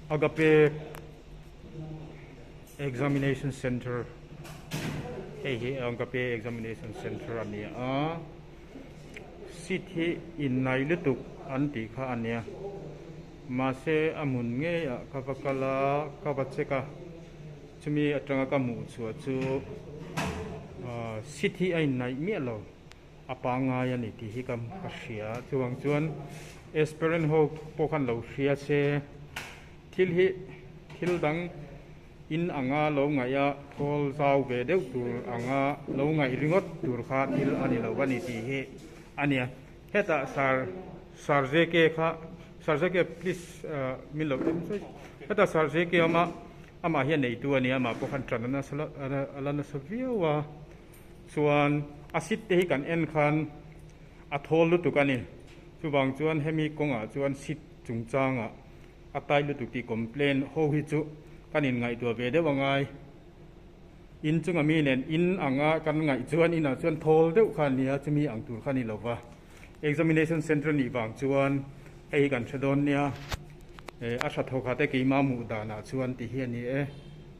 Agape Examination Centre hei hi Agape Examination Centre a ni a seat hi innai lutuk an tih kha a nia mahse a hmun ngei ah ka va kal a ka va check a chumi atanga ka hmuh chhuah chu ahh seat hi a innaih miah lo. A pangngai a ni tih hi ka hria. Chuvang chuan aspirant ho pawh khan lo hria se, thil hi thil dang in anga lo ngaih a, thawl zau ve deuh tur anga lo ngaih ringawt tur kha thil a ni lo a ni tih hi a nia. Hetah Sir Sir JK kha, Sir JK please min lo en sawi. Hetah Sir JK awm a, amah hian neitu a nia, amah pawh khan ṭan a nasa a la nasa viau a. Chuan a seat te hi kan en khan a thawl lutuk a ni. Chuvang chuan hemi kawngah chuan seat chungchangah a tight lutuk tih complain ho hi chu kan inngaihtuah ve deuh angai. In chunga mi nen in anga kan ngaih chuan inah chuan thawl deuh kha a nia, chumi ang tur kha a ni lo va. Examination centre nih vang chuan hei hi kan hre dawn nia. A tha thawkhat e keimah hmuh danah chuan ti hi a ni e.